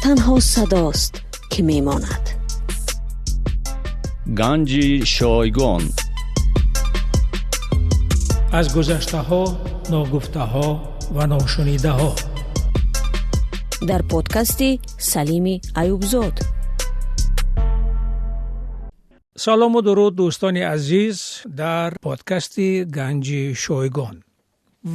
Танҳо садост, ки мемонад. Ганҷи шойгон. Аз гузаштаҳо, ногуфтаҳо ва ношунидаҳо. Дар подкасти Салими Аюбзод. Салому дуруд, дӯстони азиз, дар подкасти Ганҷи шойгон.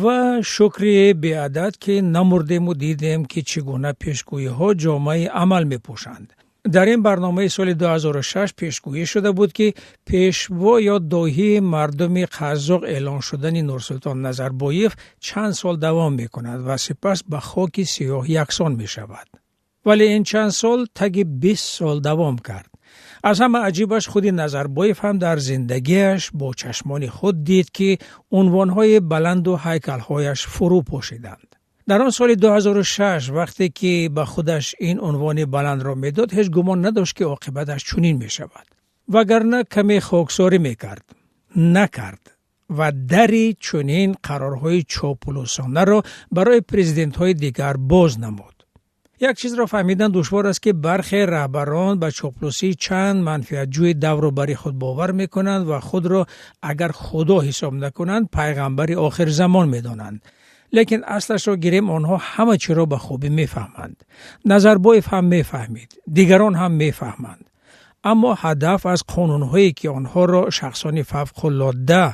Ва шукри беадад, ки намурдему дидем, ки чӣ гуна пешгӯиҳо ҷомаи амал мепӯшанд. Дар ин барномаи соли 2006 пешгӯӣ шуда буд, ки пешво ё доҳии мардуми қазоқ эълон шудани Нурсултон Назарбоев чанд сол давом мекунад ва сипас ба хоки сиёҳ яксон мешавад. Вале ин чанд сол таги 20 сол давом кард. Аз ҳама аҷибаш, худи Назарбоев ҳам дар зиндагиаш бо чашмони худ дид, ки унвонҳои баланду ҳайкалҳояш фурӯ пошиданд. Дар он соли 2006, вақте ки ба худаш ин унвони баландро медод, ҳеҷ гумон надошт, ки оқибаташ чунин мешавад. Вагарна каме хоксорӣ мекард. Накард ва дари чунин қарорҳои чопулусонаро барои президентҳои дигар боз намуд. Як чизро фаҳмидан душвор аст, ки бархе раҳбарон ба чоплусии чанд манфиатҷӯи давру бари худ бовар мекунанд ва худро агар худо ҳисоб накунанд, пайғамбари охирзамон медонанд. Лекин аслашро гирем, онҳо ҳама чиро ба хубӣ мефаҳманд. Назарбоев ҳам мефаҳмид, дигарон ҳам мефаҳманд. Аммо ҳадаф аз қонунҳое, ки онҳоро шахсони фавқулодда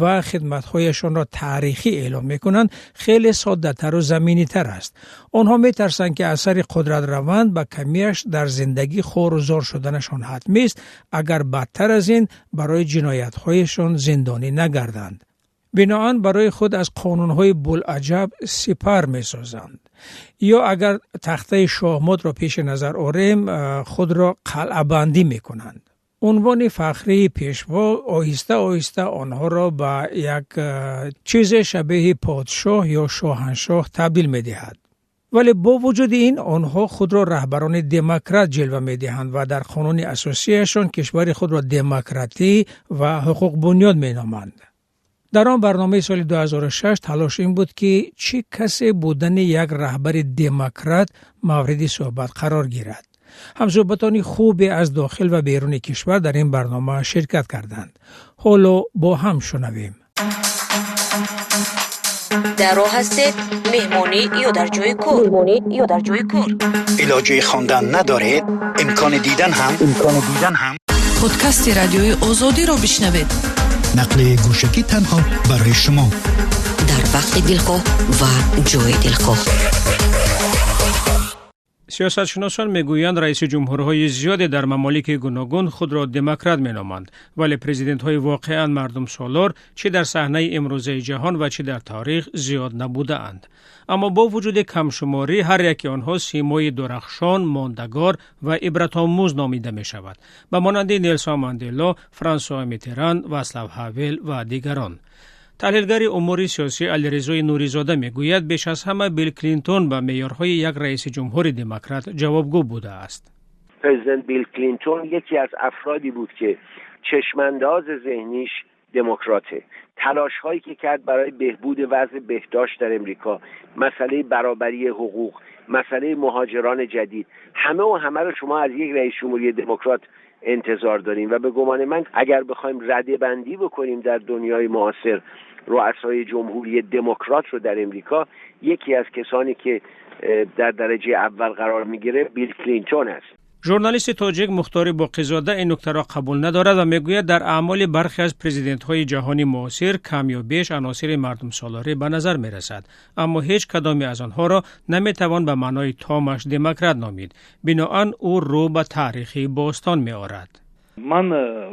ва хидматҳояшонро таърихӣ эълон мекунанд, хеле соддатару заминитар аст. Онҳо метарсанд, ки аз сари қудрат раванд, ба камияш дар зиндагӣ хору зор шуданашон ҳатмист, агар бадтар аз ин барои ҷиноятҳояшон зиндонӣ нагарданд. Биноан барои худ аз қонунҳои булаҷаб сипар месозанд. Ё агар тахтаи шоҳмотро пеши назар орем, худро қалъабандӣ мекунанд. Унвони фахрии пешво оҳиста оҳиста онҳоро ба як чизе шабеҳи подшоҳ ё шоҳаншоҳ табдил медиҳад. Вале бо вуҷуди ин онҳо худро раҳбарони демократ ҷилва медиҳанд ва дар қонуни асосияшон кишвари худро демократӣ ва ҳуқуқбунёд меноманд. Дар он барномаи соли 2006 талош ин буд, ки чӣ касе будани як раҳбари демократ мавриди суҳбат қарор гирад. Ҳамсӯҳбатони хубе аз дохил ва беруни кишвар дар ин барнома ширкат карданд. Ҳоло бо ҳам шунавем. Дар роҳ ҳастед, меҳмонӣ ё дар ҷои кор, меҳмонӣ ё дар ҷои кор, илоҷи хондан надоред, имкони дидан ҳам, имкони дидан ҳам. Подкасти Радиои Озодиро бишнавед. Нақли гӯшакӣ танҳо барои шумо. Дар вақти дилхоҳ ва ҷои дилхоҳ. Сиёсатшиносон мегӯянд, раиси ҷумҳурҳои зиёде дар мамолики гуногун худро демократ меноманд, вале президентҳои воқеан мардумсолор чӣ дар саҳнаи имрӯзаи ҷаҳон ва чӣ дар таърих зиёд набудаанд. Аммо бо вуҷуди камшуморӣ ҳар яке онҳо симои дурахшон, мондагор ва ибратомӯз номида мешавад, ба монанди Нелсон Мандело, Франсуа Митеран, Васлав Ҳавел ва дигарон. Таҳлилгари умури сиёсӣ Алирезои Нуризода мегӯяд, беш аз ҳама Билл Клинтон ба меъёрҳои як раиси ҷумҳури демократ ҷавобгӯ будааст. پرزیدنت بیل کلینتون یکی از افرادی بود که چشمانداز ذهنیش دموکراته. تلاش هایی که کرد برای بهبود وضع بهداشت در امریکا، مسئله برابری حقوق، مسئله مهاجران جدید، همه و همه رو شما از یک رئیس جمهوری دموکرات انتظار داریم و به گمان من اگر بخوایم رده بندی بکنیم در دنیای معاصر رؤسای جمهوری دموکرات رو در امریکا، یکی از کسانی که در درجه اول قرار میگیره بیل کلینتون است. Журналисти тоҷик Мухтори Боқизода ин нуктаро қабул надорад ва мегӯяд, дар аъмоли бархе аз президентҳои ҷаҳони муосир кам ё беш аносири мардумсолорӣ ба назар мерасад, аммо ҳеҷ кадоме аз онҳоро наметавон ба маънои томаш демократ номид. Биноан ӯ рӯ ба таърихи бостон меорад. Ман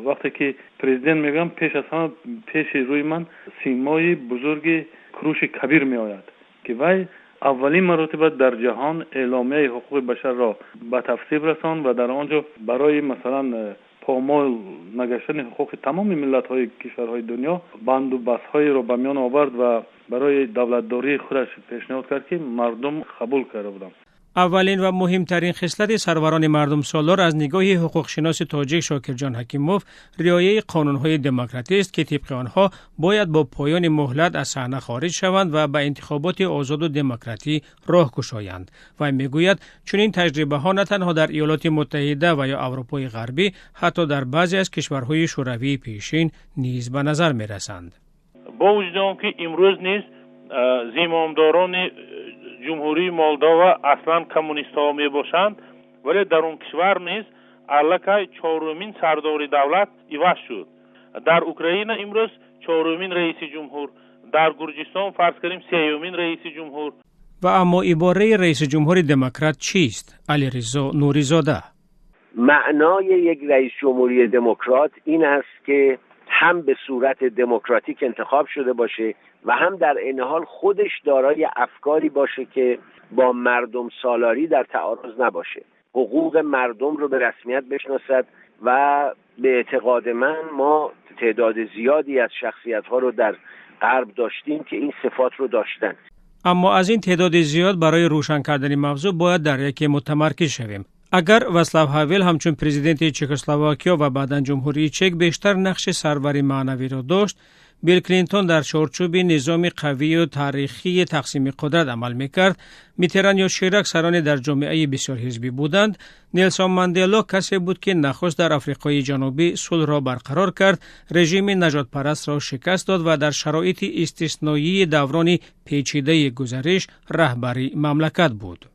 вақте ки президент мегӯям, пеш аз ҳама пеши рӯи ман симои бузурги Куруши Кабир меояд, ки вай аввалин маротиба дар ҷаҳон эъломияи ҳуқуқи башарро ба тасвиб расонд ва дар он ҷо барои, масалан, помол нагаштани ҳуқуқи тамоми миллатҳои кишварҳои дунё банду бастҳоеро ба миён овард ва барои давлатдории худаш пешниҳод кард, ки мардум қабул карда буданд. Аввалин ва муҳимтарин хислати сарварони мардумсолор аз нигоҳи ҳуқуқшиноси тоҷик Шокирҷон Ҳакимов риояи қонунҳои демократӣ аст, ки тибқи онҳо бояд бо поёни муҳлат аз саҳна хориҷ шаванд ва ба интихоботи озоду демократӣ роҳ кушоянд. Вай мегӯяд, чунин таҷрибаҳо на танҳо дар Иёлоти Муттаҳида ва ё Аврупои Ғарбӣ, ҳатто дар баъзе аз кишварҳои шӯравии пешин низ ба назар мерасанд. Бо вуҷуди он ки имрӯз низ зимомдорони Ҷумҳурии Молдова аслан коммунистҳо мебошанд, вале дар он кишвар низ аллакай чорумин сардори давлат иваз шуд. Дар Украина имрӯз чорумин раиси ҷумҳур, дар Гурҷистон фарз кардем сеюмин раиси ҷумҳур. Ва аммо ибораи раиси ҷумҳури демократ чист? Алиризо Нуризода. معنای یک رئیس جمهوری دموکرات این است که هم به صورت دموکراتیک انتخاب شده باشه و هم در عین حال خودش دارای افکاری باشه که با مردم سالاری در تعارض نباشه، حقوق مردم رو به رسمیت بشناسد و به اعتقاد من ما تعداد زیادی از شخصیت‌ها رو در غرب داشتیم که این صفات رو داشتن. اما از این تعداد زیاد برای روشن کردن موضوع باید در یکی متمرکز شویم. اگر واسلاو هاول همچون پرزیدنت چکسلواکیا و بعداً جمهوری چک بیشتر نقش سروری معنوی را داشت، بیل کلینتون در چارچوب نظام قوی و تاریخی تقسیم قدرت عمل میکرد، میتران یا شیرک سران در جامعه بسیار حزبی بودند، نیلسون ماندلا کسی بود که نخست در آفریقای جنوبی صلح را برقرار کرد، رژیم نژاد پرست را شکست داد و در شرایط استثنایی دوران پیچیده گذرش رهبری مملکت بود.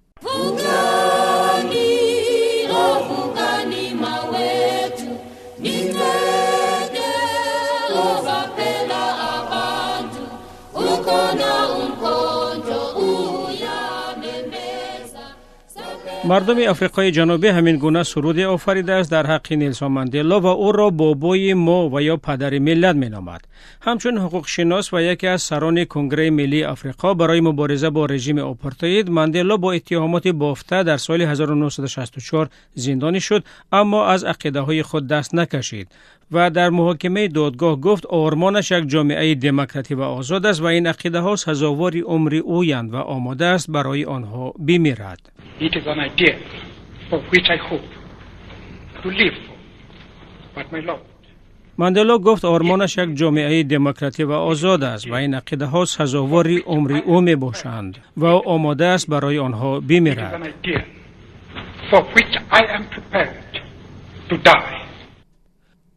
مردم افریقای جنوبی همین گونه سرود آفریده است در حق نیلسون ماندلا و او را بابای ما و یا پدر ملت مینامد. همچون حقوق شناس و یکی از سران کنگره ملی افریقا برای مبارزه با رژیم آپارتاید، ماندلا با اتهامات بافته در سال 1964 زندانی شد، اما از عقیده های خود دست نکشید و در محاکمه دادگاه گفت آرمانش یک جامعه دموکراتی و آزاد است و این عقیده ها سزاوار عمر اویند و آماده است برای آنها بمیرد. It is an idea for which I hope to live for. But my Lord. ماندلا گفت آرمانش یک جامعه دموکراتی و آزاد است و این عقیده ها سزاوار عمر او می باشند و او آماده است برای آنها بمیرد. It is an idea for which I am prepared to die.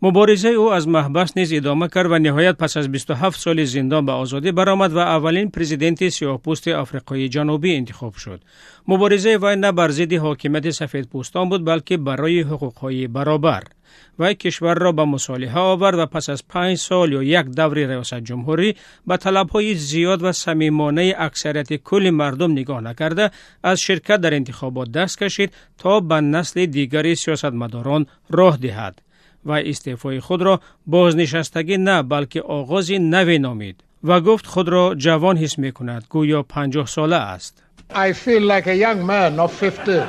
مبارزه او از محبس نیز ادامه کرد و نهایت پس از 27 سال زندان به آزادی برآمد و اولین پرزیدنت سیاه‌پوست آفریقای جنوبی انتخاب شد. مبارزه وی نه بر ضد حاکمیت سفیدپوستان بود، بلکه برای حقوق‌های برابر. وی کشور را به مصالحه آورد و پس از 5 سال یا یک دور ریاست جمهوری به طلب‌های زیاد و صمیمانه اکثریت کل مردم نگاه نکرده از شرکت در انتخابات دست کشید تا به نسل دیگر سیاستمداران راه دهد. و استعفای خود را بازنشستگی نه بلکه آغاز نوی نامید و گفت خود را جوان حس می کند، گویا 50 ساله است. I feel like a young man of 50.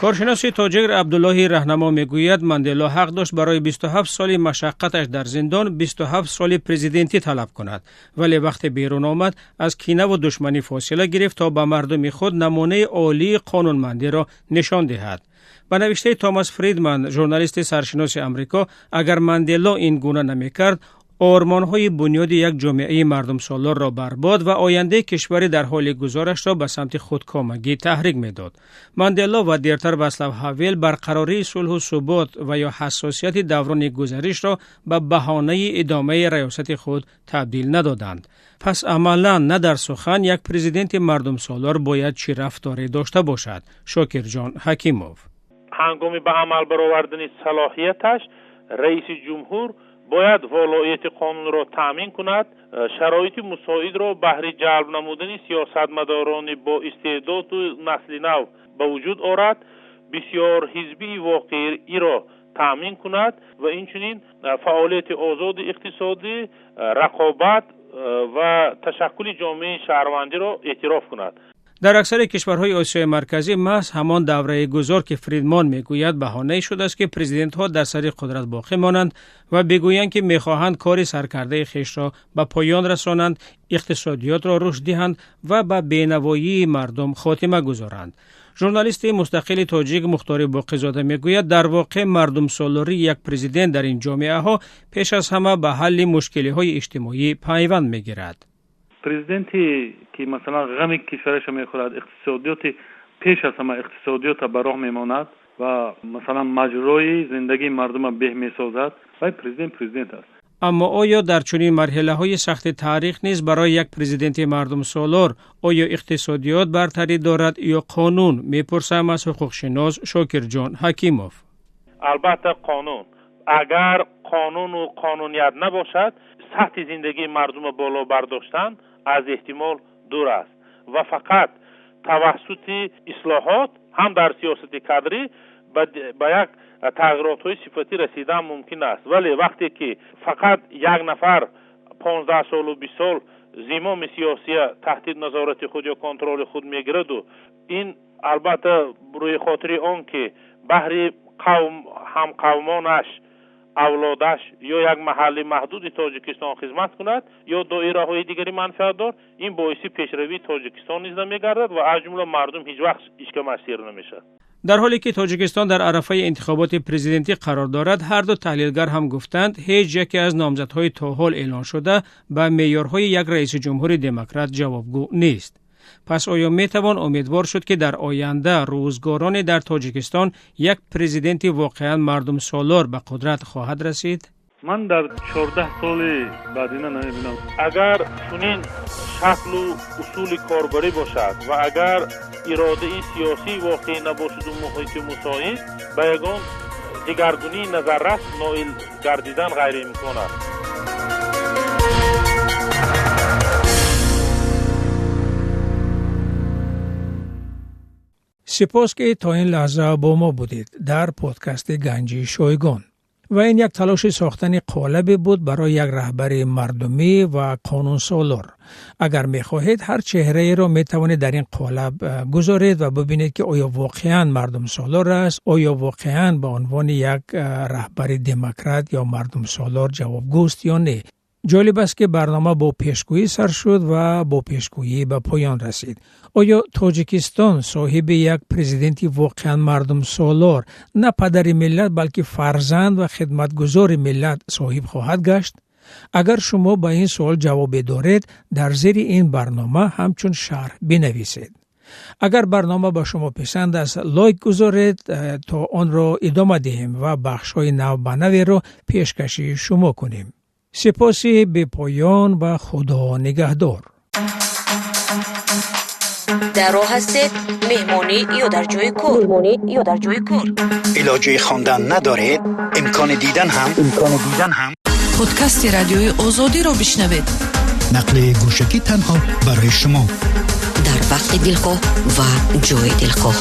کارشناس تاجر عبدالله رهنما میگوید ماندلا حق داشت برای 27 سال مشقتش در زندان 27 سال پرزیدنتی طلب کند، ولی وقتی بیرون آمد از کینه و دشمنی فاصله گرفت تا به مردم خود نمونه عالی قانونمندی را نشان دهد. به نوشته توماس فریدمن، ژورنالیست سرشناس امریکا، اگر ماندلا این گونه نمیکرد، آرمان‌های بنیاد یک جامعه مردم سالار را برباد و آینده کشوری در حال گذارش را به سمت خودکامگی تحریک می‌داد. ماندلا و دیرتر واسلاو هاول برقراری صلح و ثبات و یا حساسیت دوران گذرش را به بهانه ادامه ریاست خود تبدیل ندادند. پس عملاً نه در سخن یک پرزیدنت مردم سالار باید چی رفتاری داشته باشد. شاکرجان حکیموف. هنگامی به عمل برآوردن صلاحیتش رئیس جمهور باید ولایت قانون را تأمین کند، شرایط مساعد را بهر جلب نمودن سیاستمداران با استعداد و نسل نو به وجود آورد، بسیار حزبی واقعی را تأمین کند و اینچنین فعالیت آزاد اقتصادی، رقابت و تشکل جامعه شهروندی را اعتراف کند. Дар аксари кишварҳои Осиёи Марказӣ маҳз ҳамон давраи гузор, ки Фридмон мегӯяд, баҳонае шудааст, ки президентҳо дар сари қудрат боқӣ монанд ва бигӯянд, ки мехоҳанд кори саркардаи хешро ба поён расонанд, иқтисодиётро рушд диҳанд ва ба бенавоии мардум хотима гузоранд. Журналисти мустақили тоҷик Мухтори Боқизода мегӯяд, дар воқеъ мардумсолории як президент дар ин ҷомеаҳо пеш аз ҳама ба ҳалли мушкилиҳои иҷтимоӣ пайванд мегирад. Президенте ки масалан ғами кишварашро мехӯрад, иқтисодиёти пеш аз ҳама иқтисодиётро ба роҳ мемонад ва масалан маҷрои зиндагии мардумро беҳ месозад, вай президент президент аст. Аммо оё дар чунин марҳилаҳои сахти таърих низ барои як президенти мардумсолор оё иқтисодиёт бартарӣ дорад ё қонун, мепурсам аз ҳуқуқшинос Шокирҷон Ҳакимов. Албатта қонун. Агар қонуну қонуният набошад, сатҳи зиндагии мардумро боло бардоштан аз эҳтимол дур аст ва фақат тавассути ислоҳот ҳам дар сиёсати кадрӣ ба як тағйиротҳои сифатӣ расидан мумкин аст. Вале вақте ки фақат як нафар 15 солу 20 сол зимоми сиёсия таҳти назорати худ ё контроли худ мегираду, ин албатта рӯи хотири он ки баҳри қавм ҳамқавмонаш, авлодаш ё як маҳалли маҳдуди Тоҷикистон хизмат кунад ё доираҳои дигари манфиатдор, ин боиси пешравии Тоҷикистон низ намегардад ва аз ҷумла мардум ҳеҷ вақт ишкамаш сер намешавад. Дар ҳоле ки Тоҷикистон дар арафаи интихоботи президентӣ қарор дорад, ҳар ду таҳлилгар ҳам гуфтанд, ҳеҷ яке аз номзадҳои то ҳол эълон шуда ба меъёрҳои як раиси ҷумҳури демократ ҷавобгӯ нест. Пас оё метавон умедвор шуд, ки дар оянда рӯзгороне дар Тоҷикистон як президенти воқеан мардумсолор ба қудрат хоҳад расид? Ман дар 14 соли баъдина намебинам. Агар чунин шаклу усули корбарӣ бошад ва агар иродаи сиёсии воқеӣ набошаду муҳити мусоид, ба ягон дигаргунии назаррас ноил гардидан ғайриимкон аст. Сипос, ки то ин лаҳза бо мо будед дар подкасти Ганҷи Шойгон. Ва ин як талоши сохтани қолабе буд барои як раҳбари мардумӣ ва қонунсолор. Агар мехоҳед, ҳар чеҳраеро метавонед дар ин қолаб гузоред ва бибинед, ки оё воқеан мардумсолор аст, оё воқеан ба унвони як раҳбари демократ ё мардумсолор ҷавобгӯст ё не. Ҷолиб аст, ки барнома бо пешгӯӣ сар шуд ва бо пешгӯӣ ба поён расид. Оё Тоҷикистон соҳиби як президенти воқеан мардумсолор, на падари миллат, балки фарзанд ва хидматгузори миллат соҳиб хоҳад гашт? Агар шумо ба ин суол ҷавобе доред, дар зери ин барнома ҳамчун шарҳ бинависед. Агар барнома ба шумо писанд аст, лайк гузоред, то онро идома диҳем ва бахшҳои навбанаверо пешкаши шумо кунем. Сипоси бепоён ва Худо нигаҳдор. Дар роҳ ҳастед, меҳмонӣ ё дар ҷои кор, меҳмонӣ ё дар ҷои кор. Илоҷи хондан надоред, имкони дидан ҳам, имкони дидан ҳам. Подкасти радиои Озодиро бишнавед. Нақли гӯшакӣ танҳо барои шумо. Дар вақти дилхоҳ ва ҷои дилхоҳ.